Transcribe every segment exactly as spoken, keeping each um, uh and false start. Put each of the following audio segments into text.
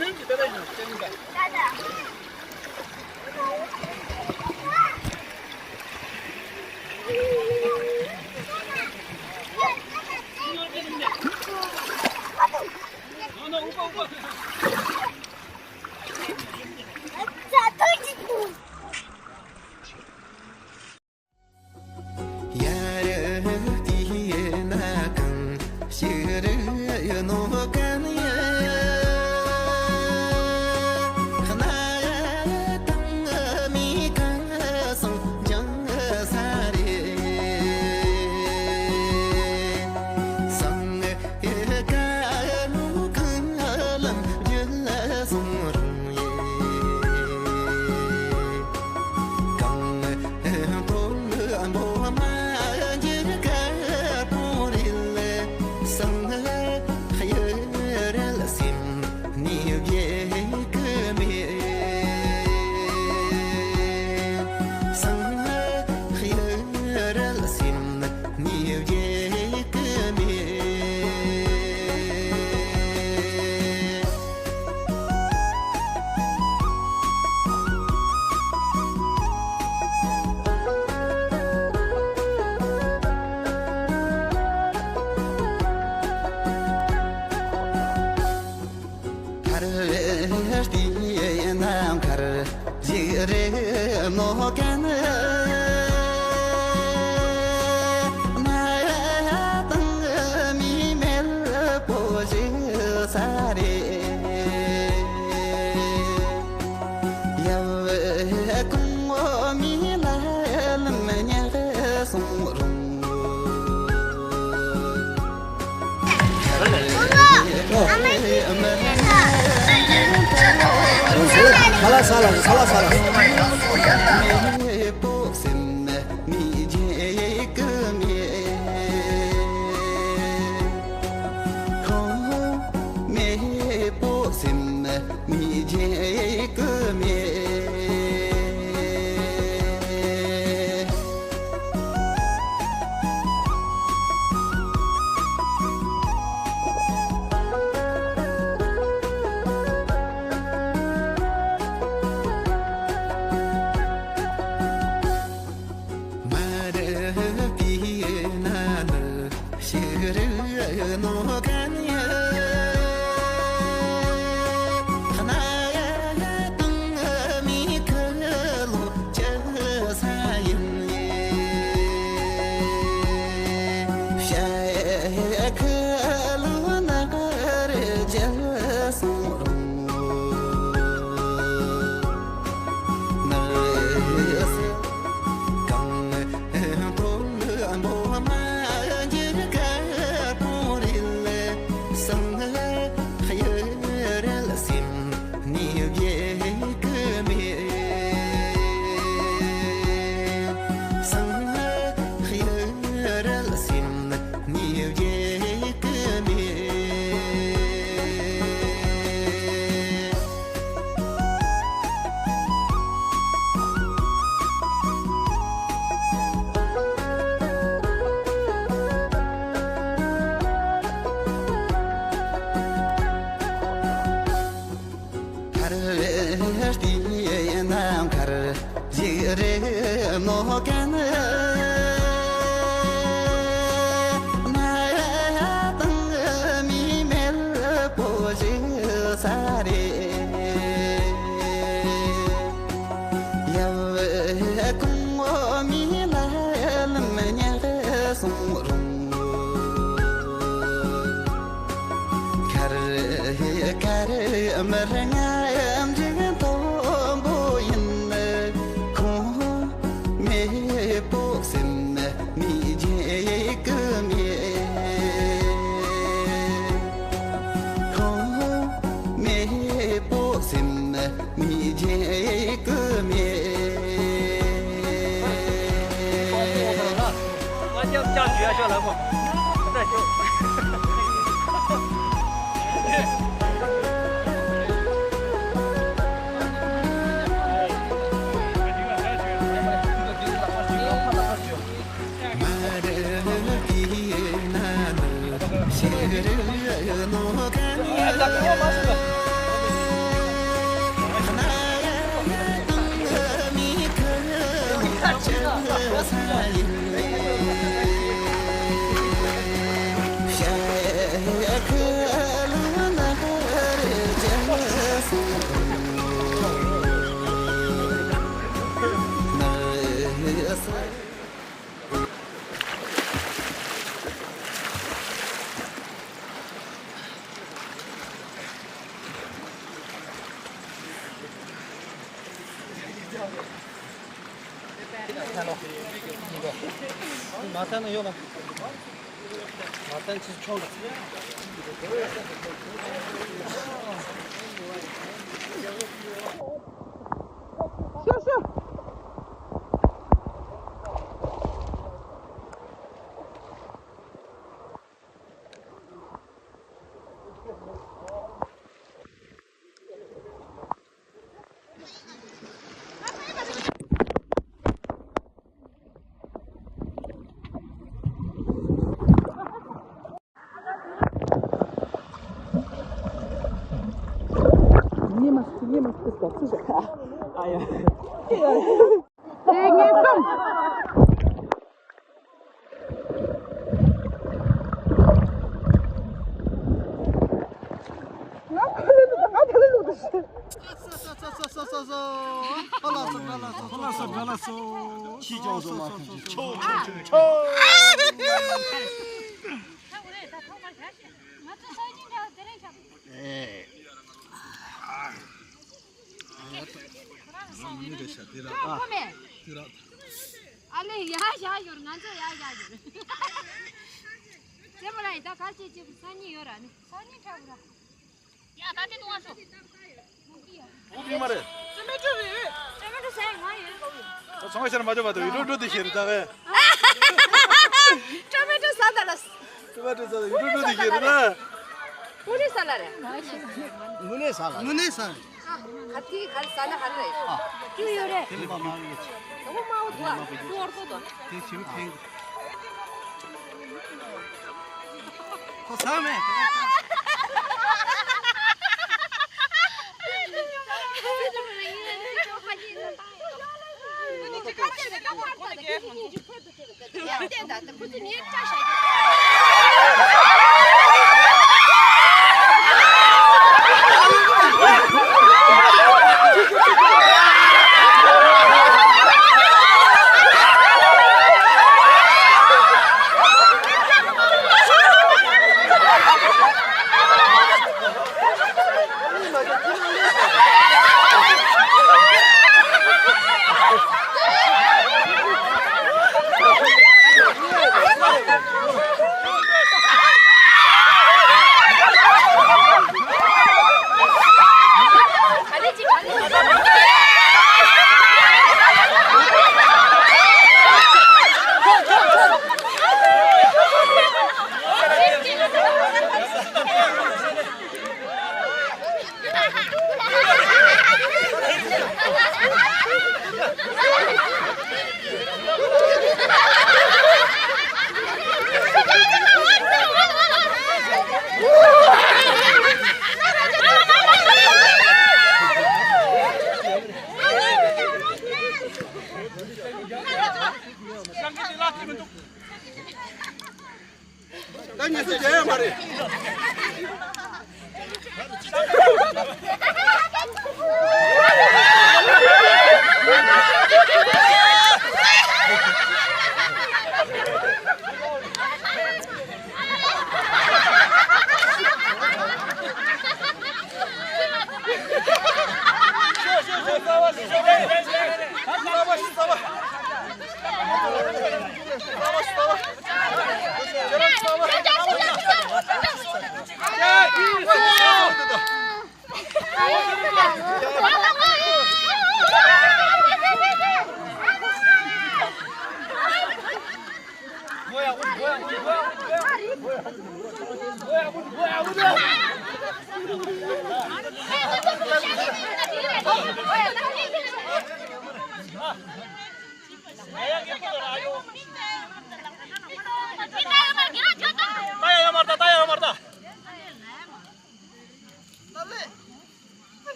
མཁར་བའི་རྟེན་ནམ་མཁར་ཞིག་རེད་མོ་གན། ན་དང་མི་མེད་པོ་ཞིག་ས་རེད། ཡབ་ཁུང་མོ་མི་ལ་ལམ་ཉག་སོང་རུང་། མ་རབས་པའི་ན་ནི་ཞིག་རིག་ནོ་གན་ཡ། གནའ་དང་མི་ཁ་ལོ་ཅི་ས་ཡིན་ཡེ། ཤ་ཁ་ལོ་ན་རེ་ཇལ་སོང་རུང་། མཁར་བའི་རྟེན་ནམ་མཁར་ཞིག་རེད་མོ་གན། ན་དང་མི་མེད་པོ་ཞིག་ས་རེད། ཡབ་ཁུང་མོ་མི་ལ་ལམ་ཉག་སོང་རུང་། མཁར་མཁར་མི་ར་ང་འཇིག་མཐོན་པོ་ཡིན། ཁོང་མེད་པོ་སེམས་མི་བརྗེད་ཀི་མེད། ཁོང་མེད་པོ་སེམས་མི་བརྗེད་ཀི་མེད། མ་ཚད་ན་ཡོད་ལ། མ་ཚད་ན་ཆོག་ལ། ཤོ་ཤོ། ཉི་མ་ཉི་མ་ཁུ་སོ་སུ་ཞིག་ཨ་ཡ། དེ་ངན་སོང་། ང་ཕ་ལ་ལུག་ང་ཕ་ལ་ལུག་ད་ཤི། ཁྱི་ཅང་བཟོ་མ་ཐུབ་ཀྱི་ཆོ་ཆོ་ཆོ་ཆོ། ཨེ། ཨ་ལེ་ཡ་ཡ་ཡོར་ང་ཚོ་ཡ་ཡ་ཡོར། ཙེ་མོ་ར་ཡི་ད་ག་ཅེ་ཅེ་བུ་སང་ཉིན་ཡོད་ར་ནི་སང་ཉིན་ཁྲ་བུ་ར། ཡ་ད་དེ་དུང་བ་ཤོག་འུ་ཀི་མ་རེད། ཙེ་མེ་ཏོ་རེད། ཙེ་མེ་ཏོ་ཟ་ཡ་ང་ཡོད་གོ་ཡོད། ད་ཚང་མ་ཤར་མ་འཇོག་པ་དང་ཡུ་ཏུ་ཏུ་དེ་ཤེར་ད་བས། ཙེ་མེ་ཏོ་ཟ་ད་ལ། ཙེ་མེ་ཏོ་ཟ་ད་ཡུ་ཏུ་ཏུ་དེ་ཤེར་ད། ཀུ་རི་ས་ལ་རེད། དངོས་གནས་ས་ལ། དངོས་གནས་ས་ལ། ཁ་ཐི་ཁ་ས་ན་ཧ་རེ། ཨ། ཀི་ཡོད་རེད། དེ་ལ་མ་ཡོད། དེ་མ་འོ་དུ་ཨ་དུ་ཨོར་དུ་དོ། དེ་ཆེ་བ་ཐེང་། ཁོ་ས་མེད། ད་ཉེས་སུ་བྱས་ཡོད་མ་རེད།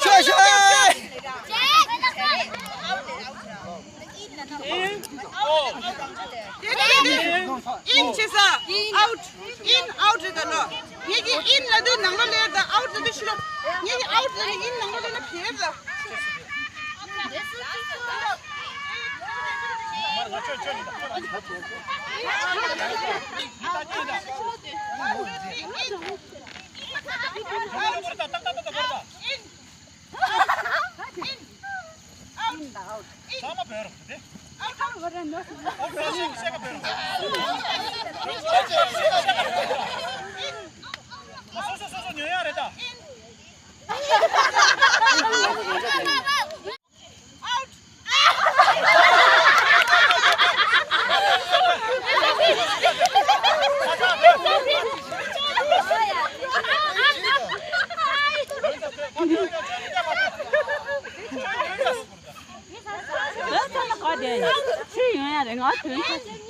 ཤོད་ཤོད། ཨིན་བྱེད་ས། ཨའུཊ། ཨིན་ཨའུཊ་རེད་ད་ལོ། ངེད་ཀྱིས་ཨིན་ལབ་དུས་ནང་ལོགས་སླེབས་ད། ཨའུཊ་ལབ་དུས་ཕྱི་ལོགས། ངེད་ཀྱིས་ཨའུཊ་ལབ་དུས་ཨིན་ནང་ལོགས་སླེབས་ན་ཕེབས་ད། ཁྱོད་ཚོ་ལ་ག་དེ་ཁྱོད་ཡོང་ཡ་རེད། ང་དོན་ཆ།